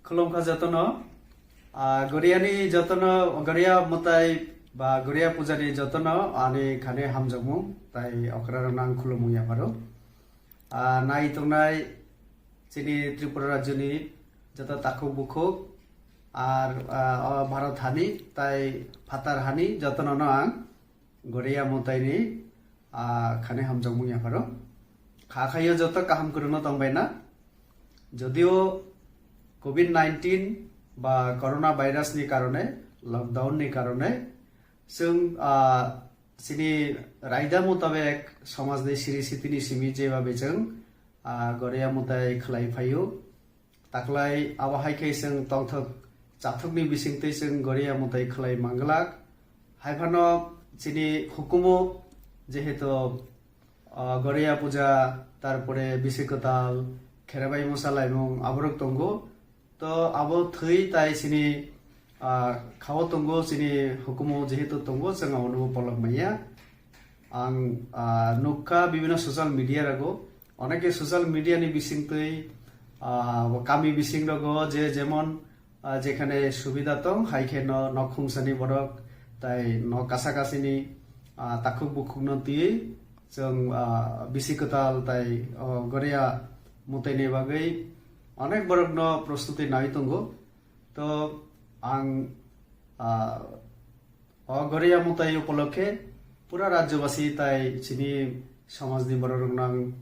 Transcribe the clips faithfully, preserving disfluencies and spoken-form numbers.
Khulumkha jotono. Ah, Goriani jotono, Goria mwtai ba Goria pujani jotono ani khani hamjakmung tai okrarokno ang khulumung yapharo. Ah, nai tongnai chini Tripura rajyoni joto takhuk bukhuk ar, ah, o Bharat hani tai phatar hani jotono no ang Goria mwtaini, ah, khani hamjakmung yapharo. Kha khaio joto kaham kwrwngno tongbaina. Jodio covid nineteen ba corona virus ni karone, lockdown ni karone, chwng, ah, chini raida mutabek somajni siri sitini simi jebabe chwng, ah, Goria mwtai khlai phaio. Taklai abo hai khe chwng tongthok chathokni bisingtwi chwng Goria mwtai khlai manglak. Haiphano chini hukumu jehetu, ah, Goria puja, tarpore bisi kwtal, kherabai mosa laimung aborok tongo. To abo thwi tai chini, ah, khao tongo, chini hukumu jehetu tongo, chwng abono polok manya. Ang, ah, nukha bibino social media rogo, oneke social media ni bisingtwi, ah, kami bising rogo je jemon, ah, jekhane subida tong, hai khe no nok khungsani borok, tai nok kasa kasini, ah, takhuk bukhuk no twi chwng, ah, bisi kwtal tai, oh, Goria mwtaini bagwi onek borok no prostuti nai tongo. To ang, ah, o Goria mwtai upolokhe pura rajyobasi tai chini somajni bororokno ang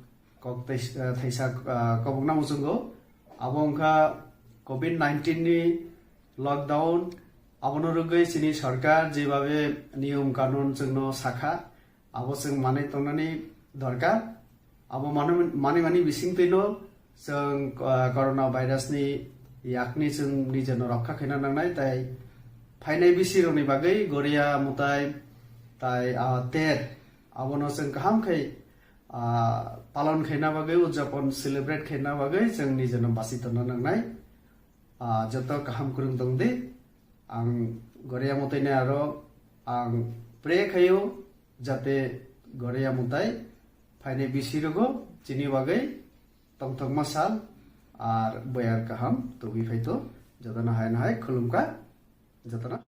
kok tais-, ah, thaisa, ah, kobokna muchungo. Abo wngkha covid nineteen ni lockdown, abono rwgwi chini sarkar jebabe niyom kanun chwngno sakha, abo chwng manwi tongnani dorkar. Abo mano-, manwi mani bisingtwino chwng, ah, corona virus ni yakni chwng nijeno rokha khaina nangnai, tai phainai bisirokni bagwi Goria mwtai tai, ah, ter abono chwng kaham khai, ah, palon khaina bagwi, udjapon celebrate khaina bagwi chwng nijeno basi tongna nangnai. Ah, joto kaham kwrwng tong di. Ang Goria mwtaini aro ang pray khaio jate Goria mwtai phainai bisi rogo chini bagwi tongthokma sal ar boyar kaham tubui phaito. Jotono hai no hai khulumkha jotono.